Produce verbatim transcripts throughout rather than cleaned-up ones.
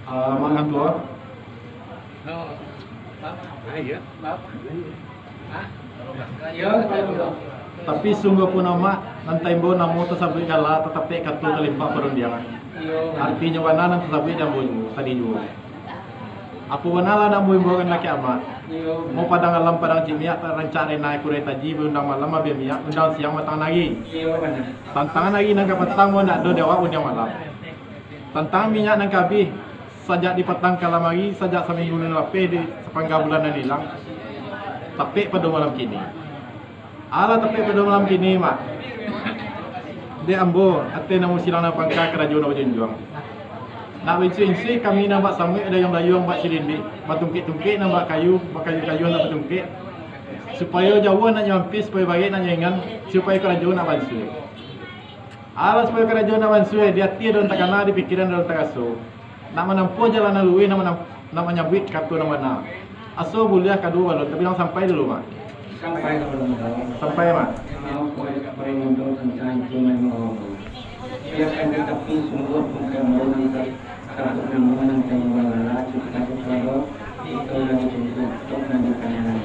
Ah, Mak Kantua. Oh, Mak. Ah, iya. Mak. Ah, iya, Kantua. Tapi sungguahpun amak, nan taimbau namo tasabuik gala, tatapek kato talimpah parundiangan. Iya. Artinyo bana nan tasabuik di ambo juo, tadi juo. Apo bana lah nan ambo imbaukan laki amak? Iya. Mau padang alam, padang cimiak, rancak rena kurai taji, baundang malam, abiah minyak, undang siang, matang nari. Iya, bana. Tantangan ari nan ka patang, mau ndak ado di awak undiang malam. Tantangan minyak nan ka abih, sajak di patang kalam ari, sajak saminggu nan lapeh di sapangga bulan nan ilang, tapek pado malam kini. Alah tapek pado malam kini, Mak. Dek ambo, ateh namo silang nan pangka, karajo nan bajunjuang. Nak bainsuik-insuik kami nan bak samuik, dayuang-dayuang bak silindik, batungkek-tungkek nan bak kayu, bakayu-kayu nan batungkek, supayo jauah nak nyo ampia, supayo barek nak nyo ringan, supayo karajo nak bansue. Alah, supayo karajo nak bansue, di ati ado nan takana, di pikiran ado nan taraso. Nak manampuah jalan nan luruih, nak manam-, nak manyabuik kato nan bana. Aso buliah kaduo balun, tabilang sampai dulu, Mak. Sampai ka balun, Mak. Sampai, Mak. Maaf, Mak, ka balun tantang itu memang. Biarkan tatapi sungguah pun kamu nan tak, takut namun nan kamu balala, cipta kepada itu lagi sungguh, tok nan dikanal.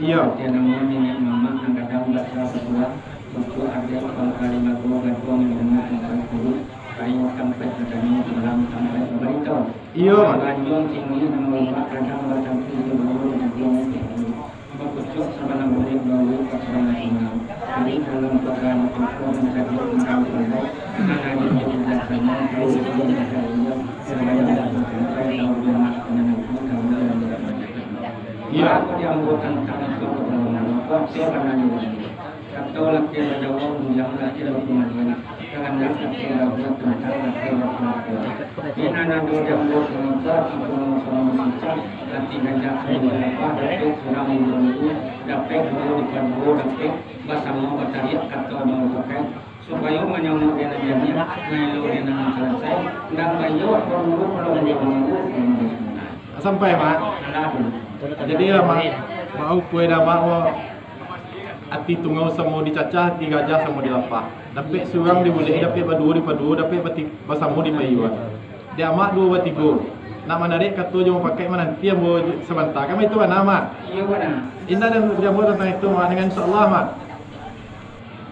Iyo. Tiada mah niniak mamak nan gadang basa batua, pucuak adaik pangkali lagu, gaduang ilmu tangkai guru, kain tampek batani, tulang tampek babarito. Iyo. Ganjuang tinggi nan malombak gadang batampi di guru, ganjuang tinggi. Bapucuak sabana bulik, baulu ka sabana inang. Dari dalam pagan tutup mencari tentang pandai, mana di biasanya, tahu di biasanya, sabana sampai tahu rumah, mana nanti tahu dalam rumah. Iyo. Baa kok di ambo tantang itu ka balun, kok sia bana ni? Kato laki bajawab, undiang laki bapangalian, kahandak laki babuek tantang laki bapangakua. Di nan ado di ambo pangakua, ati pungo samo basincang, ati gajah samo balapah, dapek surang diburu, dapek duo dipaduo, dapek basamo batariak, kato ambo pakai. Supayo manyamuik di nan janiah, maelo di nan salasai, ndak baiyo apo dulu, kalau manyamuik di nan salasai. Sampai, Mak. Alah. Jadi lah, Mak, maaf, kue dah, Mak, mau ati tungau samo dicacah, ati gajah samo dilapah. Dapek surang dibulek, dapek baduo dipaduo, dapek bati-, basamo dipaiyoan. Di amak duo batigo. Nak manarik kato jo mupakaik mananti ambo sabanta. Kan itu bana, Mak? Iyo, bana. Indak ado di ambo tantang itu, Mak. Dengan insya Allah, Mak.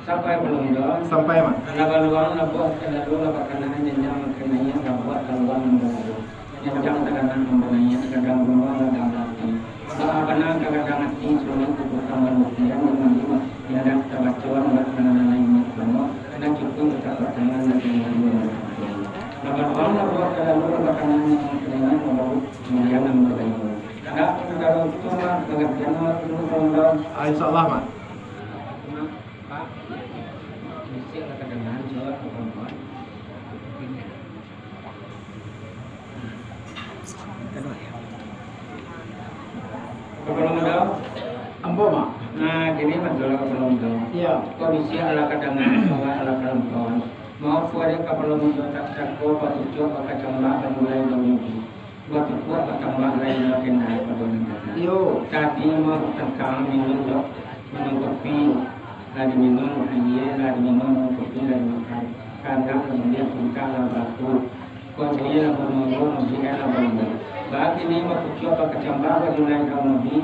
Sampai balun do? Sampai, Mak. Lah baluang, lah buah, lah lalu, lah bakanaan, janjang makan naiak, lah buah, lah luang, lah lalu. Janjang takanaan, lah naiak, gadang rumah, lah gadang ati. Baa bana ka gadang ati, sulik ditukang, balukian, di mandi, indak tabaco, indak mananai, indak banok, indak cukuik, indak tapatangan, indak tinggal, indak tapatangan. Lah baluang, lah buah, lah lalu, lah bakanaan, lah makan naiak, lah babuak, kemudian, lah babayo. Indak, indak, indak, indak, indak, indak, indak, indak, indak, indak. Ah, insya Allah, Mak. Pak, bisiak lah kadangaran suaro kawan-kawan. Kapalo Mudo. Ambo, Mak. Nah, kini batua lah Kapalo Mudo. Iyo. Kok bisiak lah kadangaran suaro lah kawan-kawan. Maaf, wadah Kapalo Mudo tak cako, bapucuak, bakacambak, bajulai, banyubi. Batukuak batambah lai makin naik pado nan tadi. Iyo. Tadi mah tantang minum, dok. Minum kopi, lah diminum, aia, lah diminum, minum kopi, lah dimakan. Kandak lah buliah, pintak lah balaku. Kok buliah lah bamuruah, mudiak lah baumua. Bakini bapucuak bakacambak, bajulai ka Nabi,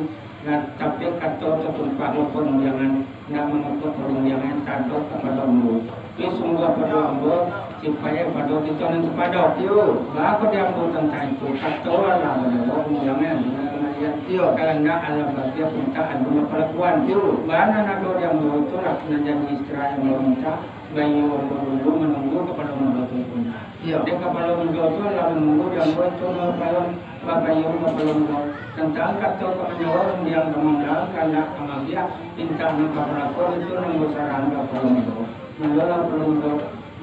Nan tapi kato tatumpah lopon undiangan, indak manutuik parundiangan, tadok kapado ambo. Tapi sungguah pado ambo, sipaik pado kito nan sipado. Iyo. Baa kok di ambo tantang itu, kato alah bajawab undiangan, undiangan. Iyo. Kahandak alah bagiah pintak alun bapalakuan. Iyo. Baa nan ado di ambo itulah nan jadi istirahat ambo mintak, baiyo ambo dulu manunggu kapado ambo tu pintak. Iyo. Dek Kapalo Mudo tu lah manunggu di ambo tu, bapayun, bapayun Kapalo Mudo. Tantang kato ka manjawab rundiang ka mangga, kandak ka magiah, pintak nan ka balakon, itu nan basarahan ka Kapalo Mudo. Mudo lah Kapalo Mudo,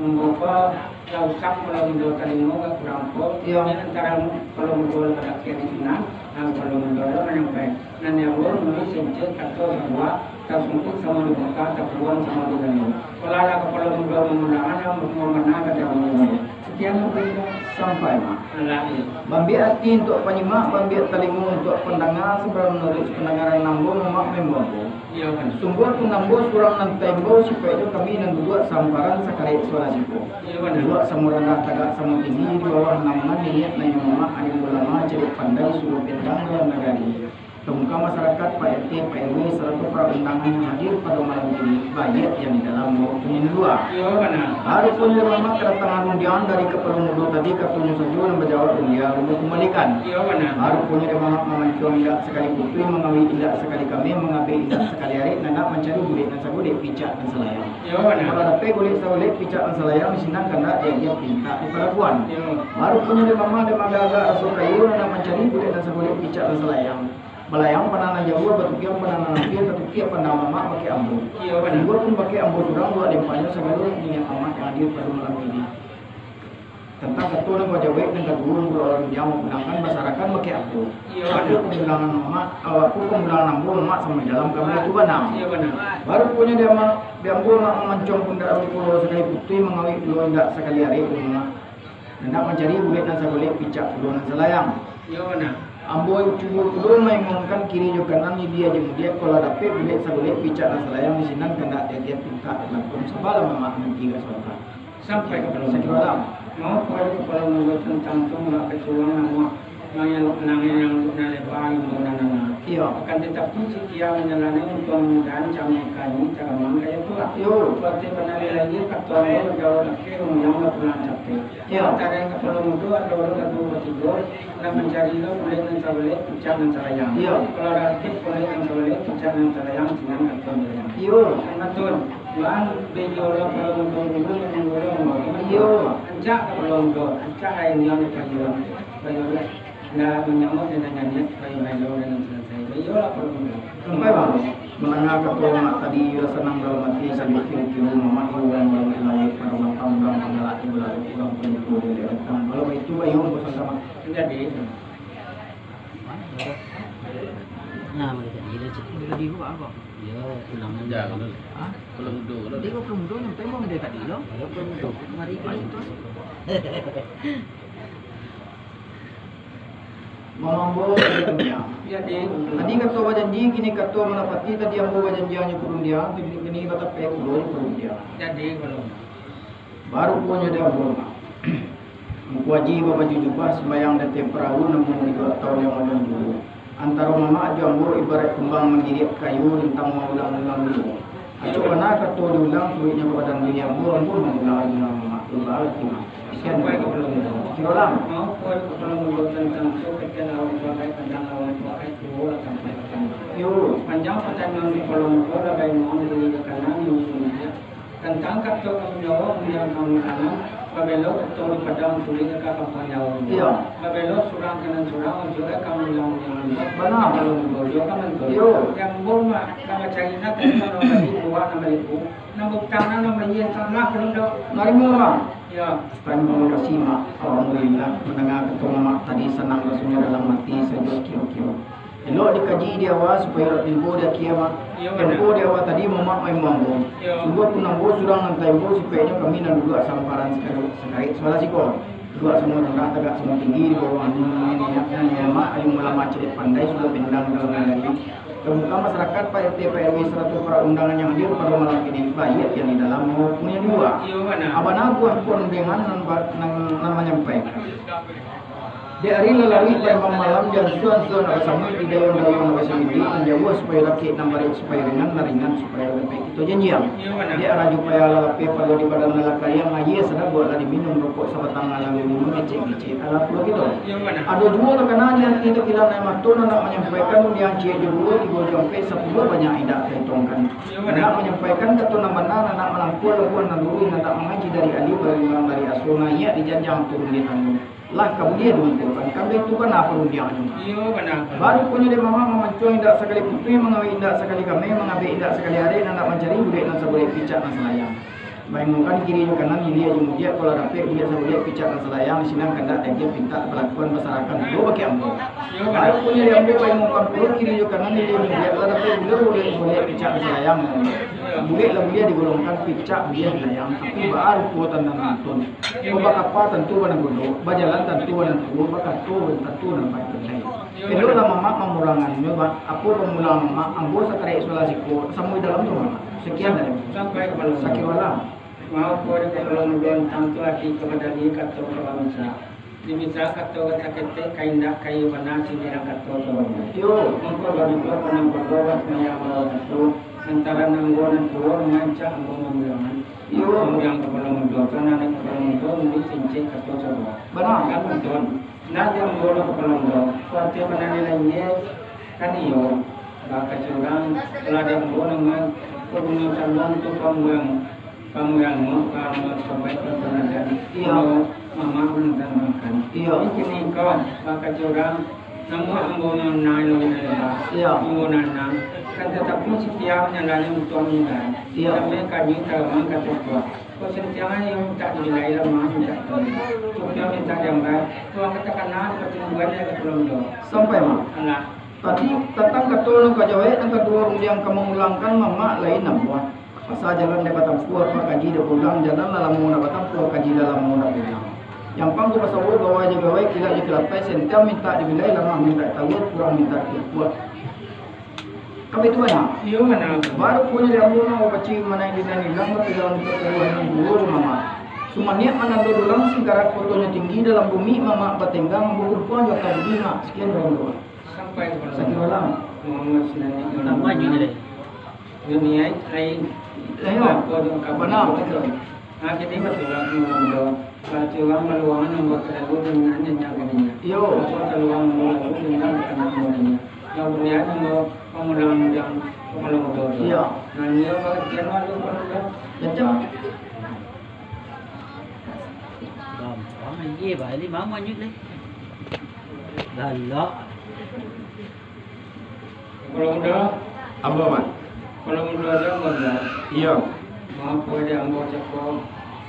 mangko lah usang Kapalo Mudo, talingo ka kurang po. Iyo. Di antara Kapalo Mudo lah dakek di sinan, nan Kapalo Mudo lah manyampai. Nan di ambo nulih saketek kato sabuah, Tasungkik samo dibukak, takubuang samo digali. Kalau lah kapalo mudo mamudahan, yang mambana ka dalam dunia. Sakian mungkin sampai, Mak. Alah, iyo. Baambiak ati untuak panyimak, baambiak talingo untuak pandanga, sabab manuruik pandangaran ambo, mamak maimbau ambo. Iyo, kan. Sungguahpun ambo surang nan taimbau, sipaiknyo kami nan duduak sahamparan sakarek suara siko. Iyo, kan. Duduak samo randah tagak samo tinggi, di bawah naungan niniak nan mamak, alim ulama, cadiak pandai, suruah bintang dalam nagari. Pamuka masarakaik, Pak R T, Pak R W, sarato para undangan yang hadir pado malam kini, baiak yang di dalam maupun yang di lua. Iyo, bana. Baru punyo dek mamak kadatangan rundiang dari kapalo mudo tadi, katonyo sajo nan bajawab rundiang, rumah kumbalikan. Iyo, bana. Baru punyo dek mamak mamancuang indak sakali putuih, mangawik indak sakali kameh, mangabek indak sakali arek, nan nak mancari bulek nan sagulek, picak nan salayang. Iyo, bana. Kalau dapek bulek sagulek, picak nan salayang, di sinan kandak diagiah pintak di palabuan. Iyo. Baru punyo dek mamak, dek mamak agak-agak raso kayo, nan nak mancari bulek nan sagulek, picak nan salayang. Balayang panah nan jauah, batukiang panah nan ampia, tatukiak panah mamak bakeh ambo. Iyo, bana. Sungguahpun bakeh ambo surang, duo limpahnyo sagalo niniak mamak yang hadir pado malam kini. Tantang kato nan bajawek nan kaduo, nan urang rundiang mapunangkan, basarakan bakeh ambo. Iyo, bana. Apo pamulangan mamak, apo pamulangan ambo mamak samo di dalam kamar tu, bana. Iyo, bana. Baru punyo dek mamak, dek ambo mamak mamancuang pundak ambo pulo sakali putuih, mangawik pulo indak sakali arek, mamak. Nan nak mancari bulek nan sagulek, picak pulo nan salayang. Iyo, bana. Ambo cubo pulo maimbaukan kiri jo kanan, ilia jo mudiak, kalau dapek bulek sagulek, picak nan salayang, di sinan kandak diagiah pintak, lantung sabalah mamak nanti ka surga. Sampai ka palabuan. Sakiro alam. Mau pado kapalo mudo tantang tu, mamak kacuang namuah, mangiyalok anangan yang untuak nan leba, imbau nan nana. Iyo. Akan tatapi, ciek kian manjalani untuang mudahan, camiak kami taramang kaya tu lah. Iyo. Suatu panari lai, kato ambo jauah lakeh, rumbiang bapulang capek. Iyo. Antaro kapalo mudo ado urang kaduo batigo, nak mancari lo bulek nan sagulek, picak nan salayang. Iyo. Kalau dapek bulek nan sagulek, picak nan salayang, sinan kato salayang. Iyo. Kan batua, Tuan, baiak lo kapalo mudo dulu, nan mudo ambo. Iyo. Rancak kapalo mudo, rancak aia niang dipajuang. Bayo lah. Indak manyambuik nan nyo niaik, supayo baelo nan salasai. Baiyolah, Pak Gubernur. Sampai, Bang. Mandanga kato mamak tadi, iyo lah sanang dalam ati, sajo kiro-kiro mamak iyo urang balau di lauik, pado mantang urang panggalak, di balalu urang panipu, di datang. Kalau baitu, baiyo, bosan sama. Jadi. Nah, mulai tadi lah, cik. Tadi buat apa? Ya, ulang. Hah? Belum dulu. Tadi kau belum dulu, nyampe mau dari tadi, lo? Ya, belum dulu. Mari, mari, terus. Mamambo di dunia. Jadi, tadi kato bajanji, kini kato manapati, tadi ambo bajanjian jo parundiang, kini, kini batapek pulo jo parundiang. Jadi, kalau. Baru punyo di ambo, Mak. Angku Aji babaju jubah, sumbayang di ateh parahu, namo iduik atau yang magang dulu. Antaro mamak jo ambo, ibarat kumbang manggiriak kayu, rintang maulang-ulang dulu. Acok bana kato diulang, suruiknyo ka badan diri ambo, ambo mangulang lagi nan mamak tu, barati, Mak. Sampai ka pulau mudo. Kiro lah. Mau kau ka pulau mudo tantang tu, katian awak tu akai, tantang awak tu akai, tuo lah sampai ka pulau mudo. Yo. Panjang patanang di pulau mudo, lah bainong kiri ka kanan, lurus ka mudiak. Tantang kato ka manjawo, mundiang ka makanan, babelok kato di padang, tulik ka kampuang Jawo. Iyo. Babelok surang kanan surang, ujuak ka mulang-mulang. Bana. Pulau mudo, ujuak ka mantu. Yo. Yang ambo, Mak, ka mancari nak, tadi urang tadi, buah nan baliku. Nan butang nan, nan bayia tanah, kalau dak. Narimo, Mak. Ya. Tarimo kasih, Mak. Alhamdulillah, mandanga kato mamak tadi, sanang rasonyo dalam ati, sajuak kiro-kiro. Elok dikaji di awa, supayo elok tibo di akia, Mak. Iyo, bana. Tempo di awa tadi, mamak maimbau ambo. Iyo. Sungguahpun ambo surang nan taimbau, sipaiknyo kami nan duduak sahamparan sakari-, sakarek sabalah siko. Duduak samo randah, tagak samo tinggi, di bawah angin, niniak nan mamak, alim ulama, cadiak pandai, sudah bendang dalam nagari. Pamuka masarakaik, Pak R T, Pak R W, sarato para undangan yang hadir pado malam kini, baiak yang di dalam maupun yang di lua. Iyo, bana. Abana buah pun dengan nan ba-, nan, nan manyampaikan. Di ari lalaruik paimbang malam, di ansuang-ansuang nan basamuik, di dayuang-dayuang nan basamindik, nan jauah supayo dakek, nan barek supayo ringan, nan ringan supayo dapek kito janjian. Iyo, bana. Di araju payah lah lapeh, pado di badan lah kariang, aia sadang buek lah diminum, rokok sabatang lah lalu minum, ngecek-ngecek alah pulo kito. Iyo, bana. Ado juo takana di ati, takilan aia mato, nan nak manyampaikan, rundiang ciek jo duo, tigo jo ampek, sapuluah banyak indak taitongkan. Iyo, bana. Nak manyampaikan kato nan bana, nan nak malangkua labuah nan luruih, nan nak mangaji dari alim, barulang dari asuah, naiak di janjang, turun di tangga. Lah ka buliah diumpulkan, kambing tu bana parundiangnyo. Iyo, bana. Baru punyo dek mamak mamancuang indak sakali putuih, mangawik indak sakali kameh, mangabek indak sakali arek, nan nak mancari bulek nan sagulek, picak nan salayang. Baingokan kiri jo kanan, ilia jo mudiak, kalau dapek buliak sabuliak, picak nan salayang, sinan kandak daging, pintak palakuan, basarakan pulo bakeh ambo. Baru punyo di ambo, baingokan pulo kiri jo kanan, ilia jo mudiak, kalau dapek buliak sabuliak, picak nan salayang. Buliak lah buliah digolongkan, picak buliah dilayang, tapi baa rupo tando nantun. Ko bakapa tantu bananggodo, bajalan tantu banantuo, bakato tantu nan baik pandai. Eloklah mamak mamulangannyo, ba-, apo pamulangan mamak, ambo sakarek sulah siko, samo di dalam tu mamak. Sekian dari ambo. Sampai kapalo. Sakiro alam. Maaf, ko di kapalo mudo tantang tu ati ka badali kato ka bamisa. Di misa kato ka saketek, ka indak ka iyo bana, sindiran kato ka bana. Iyo. Mangko baduduak panang kodo, basumayang bawa kato, lantaran ambo nan tuo mangancak ambo mamulangan. Iyo. Mudiang kapalo mudo, tu anak kapalo mudo, murid sincek kato sabuah. Bana. Kan betul. Nah, di ambo lo kapalo mudo, kuatir panani lainnya, kan iyo, bakaco urang, kalau di ambo namo, paguno calon tu pamulang, pamulang mo, kalau sobat perkenalan, Iyo. Kalau mamak menentang makan. Iyo. Ini kini kau, bakaco urang, namo ambo Nana lo, Nana. Iyo. Ambo Nana, kan tatapi setiap nyalanya untuk meninggal. Iyo. Sampai kami kalamang ka tutuak. Kau sentiang aja mintak dilai lah, mah, mintak tolong. Tupiang mintak jambai, tuang katakanlah, pertumbuhan yang kapalo mudo. Sampai, Mak. Alah. Tadi, tantang kato nan ka jawek, nan kaduo rundiang ka mangulangkan, mamak lain nambuah. Pasal jalan dek batampuah, apa kaji dek pulang, jalan lah lamo nak batampuah, kaji lah lamo nak pulang. Yang pang ko basawo, gawai jo gawai, kilap jo kilapai, sentiang mintak dibilai, lamah mintak tawa, kurang mintak dipuak. Kami tu bana. Iyo, bana. Baru punyo di ambo nan bapacik manaik di nan ilang, bapilang di paturuan nan duo, mamak. Sumaniak manando dulang, singkarak kotonyo tinggi, dalam bumi mamak batenggang, ambo kurupang jo aka budi, Mak. Sekian dari ambo. Sampai kapalo. Sakiro alam. Muhammad Sinani. Tambah juo lai. Dunia lain. Lah, iyo. Apa tu, kabar Bana. Itu? Nah, kini batua kapalo mudo. Batua urang baluangan ambo talalu dengan janjang kaninya. Iyo. Ambo taluang ambo lalu dengan kanak mudanya. Yang buliah ambo pamulang yang kapalo mudo tu. Iyo. Nah, iyo, bagian lalu kapalo mudo. Janjang. Gampang, iyo, balik mama nyut lai. Galak. Kapalo mudo. Ambo, Mak. Kapalo mudo tu, ambo tu. Iyo. Maaf, ko dek ambo cako,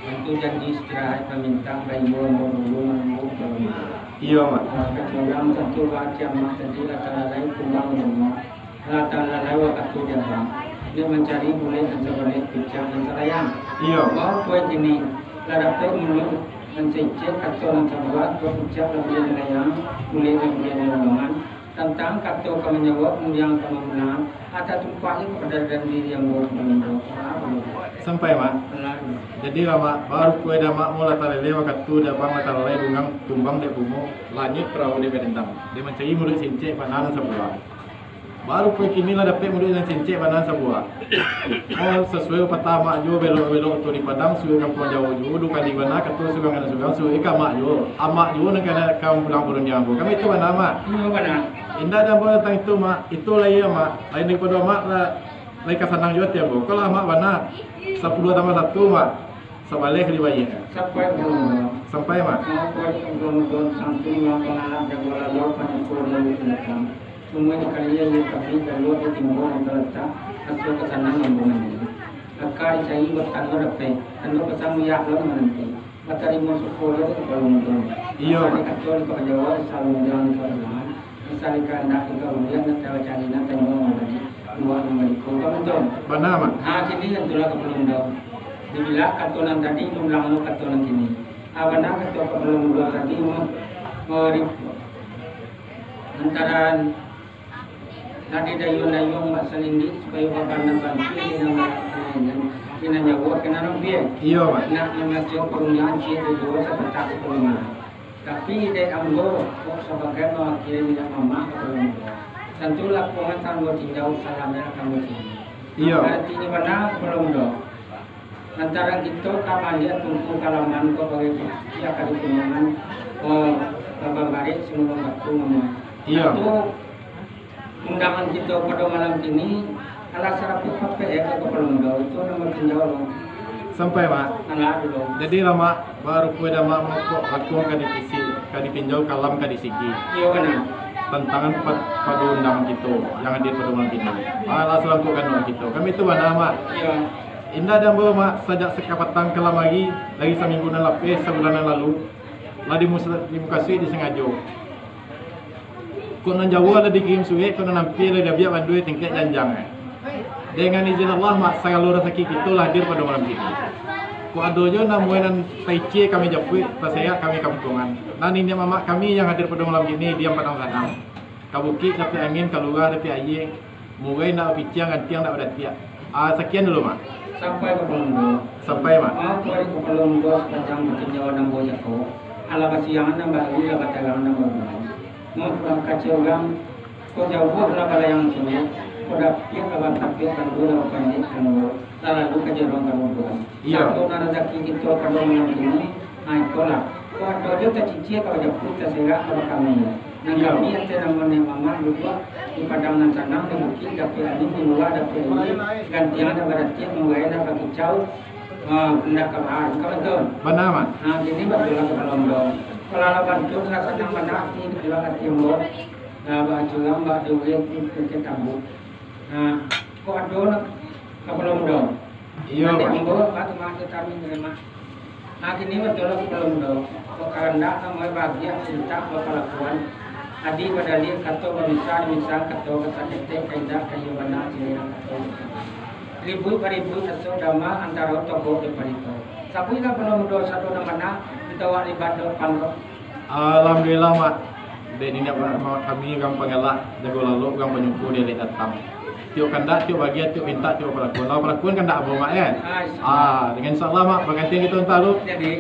tantu janji istirahat mamintak, baibo ambo dulu manunggu kapalo mudo. Iyo, Mak. Nah, kacurang tantu bak ciamak tadi, lah talalai kumbang rumah. Lah talalai wakatu di abang. Dia mancari bulek nan sabalek, picak nan salayang. Iyo. Maaf, ko kini, lah dapek muluik nan sacek, kato nan sabuah, ko picak nan bulek dilayang, bulek nan bulek diulungan. Tantang kato ka manjawab, undiang ka mamulang, atau tumpaknyo kapado diri ambo, kapado ambo. Sampai, Mak. Alah. Jadi lah, Mak, baru kue dah, Mak, mula talele wakatu di abang, lah talalai bungang kumbang dek bungo, lanyut parahu dek gadendang. Dia mancari muluik sincek, bana nan sabuah. Baru kue kini lah dapek muluik nan sincek, bana nan sabuah. Oh, sasuai patah amak juo, belok-belok tu di Padang, suruik kampuang jauah juo, duo kali bana, kato surang ka surang, suruik ka amak juo. Amak juo nan ka, ka pulang purun di ambo. Kami tu bana, Mak. Iyo, bana. Indak di ambo tantang itu, Mak. Itu lai, Mak. Lain daripado amak, lah, lai ka sanang juo ati ambo. Kalau amak bana, sapuluah tambah satu, Mak. Sabaleh ka dibayia. Sampai, Mak. Sampai, Mak. Sampai, Mak. Sampai, Mak. Sungguah kali iyo kami jalua ditimbo nan talatak, asuah ka sanang ambo mandi. Aka dicari batando dapek, tando pasang minyak lo mananti. Batarimo syukur lo kapalo mudo. Iyo. Asa dikato dek Pak Jawa, asa lunjang dek Pak Jawa, asa dikahandak dek Pak Jawa, nak tawa cari nak tanyo mambali, buah mambali ko, kapalo mudo. Bana, Mak. Ha, kini kan tulah kapalo mudo. Dibilang kato nan tadi, diulang lo kato nan kini. Ha, bana kato kapalo mudo tadi, mo-, mori-, Lantaran lah didayuang-dayuang bak salindik, supayo babana bantuak di nan barat, di nan jauah ka nan ampia. Iyo, Mak. Nak mamaco parundiangan ciek jo duo sapatak sapuluah malam. Tapi dek ambo, kok sabagai mawakili dek mamak kapalo mudo. Tantulah kuangan ambo tinjau, salamnyo ambo tinjau. Iyo. Aratinyo bana kapalo mudo. Lantaran kito ka maliek tungku ka laman ko bagai pia ka di Kuningan, ko ka Bambarek Simulun Batu namonyo. Iyo. Tantu undangan kito pado malam kini, alah sarapuik papek ka kapalo mudo, itu namo tinjau lo. Sampai, Mak. Alah dulu. Jadi lah, Mak, baru kue dah, Mak, mokok lakuang ka dikisi, ka dipinjau, kalam ka disigi. Iyo, bana. Tantangan pa-, pado undangan kito, yang hadir pado malam kini. Alah salangkuak ganduang kito. Kami tu bana, Mak. Iyo. Indak di ambo, Mak, sajak sakapatang kalam ari, dari saminggu nan lapeh, sabulan nan lalu, lah dimus-, dimukasuik disangajo. Kok nan jauah lah dikirim surek, kok nan ampia lah diabiak bandua tingkek janjang. Dengan izin Allah, Mak, sagalo rasaki kito lah hadir pado malam kini. Kok ado jo namuah nan taicie kami japuik, taserak kami kampuangan. Nan niniak mamak kami yang hadir pado malam kini, diam Padang Sanang. Ka bukik dapek angin, ka lurah dapek aia, murai ndak bapiciang, gantiang ndak badatiak. Ah, sakian dulu, Mak. Sampai ka Kapalo Mudo. Sampai, Mak. Maaf, Kapalo Mudo, sabatang batinjau nan bojako. Alah basiangan nan bari, alah batarang nan baguno. Maaf, urang kacau urang. Kok jauah lah balayang suruik, kok dapek lah batapiak, kandua lah bapandek, kandua lah lalu ka jorong ka mudo. Iyo. Satu nan razaki kito pado malam kini, nah, ikolah. Kok ado jo tacicie ka bajapuik, taserak ka bakami. Nan kami ateh namo niniak mamak duduak di padang nan tanang, di bukik dapek angin, di lurah dapek aia, gantiang ndak badatiak, murai ndak bakicau, ah, ndak ka bahar. Ka batua? Bana, Mak. Nah, jadi batulah Kapalo Mudo. Kalau lah bantuak lah sanang bana ati, dalam ati ambo. Nah, bak curang, bak duit, bak tambu. Nah, kok ado nak Kapalo Mudo? Iyo, Mak. Nanti ambo, Pak, terima kasih kami nerima. Nah, kini batua lah Kapalo Mudo. Kok karandak, namuah bahagia, cinta, bapalakuan. Adi badalih, kato bamisa, misa, kato kasaketek, ka indak, ka iyo bana, ciriak, kato. Ribuik baribuik, raso dama, antaro togok jo palito. Sabuik lah Kapalo Mudo, sado nan bana, ditawak libat do pangkok. Alhamdulillah, Mak. Dek niniak mamak kami, urang Panggalak, Jago Lalok, urang Panyuko, dialek Datang. Tiok kandak, tiok bagia, tiok pintak, tiok bapalakuan. Lah bapalakuan kandak ambo, Mak, kan? Ah, insya Allah. Ah, dengan insya Allah, Mak, bagantian kito antah tu. Jadi.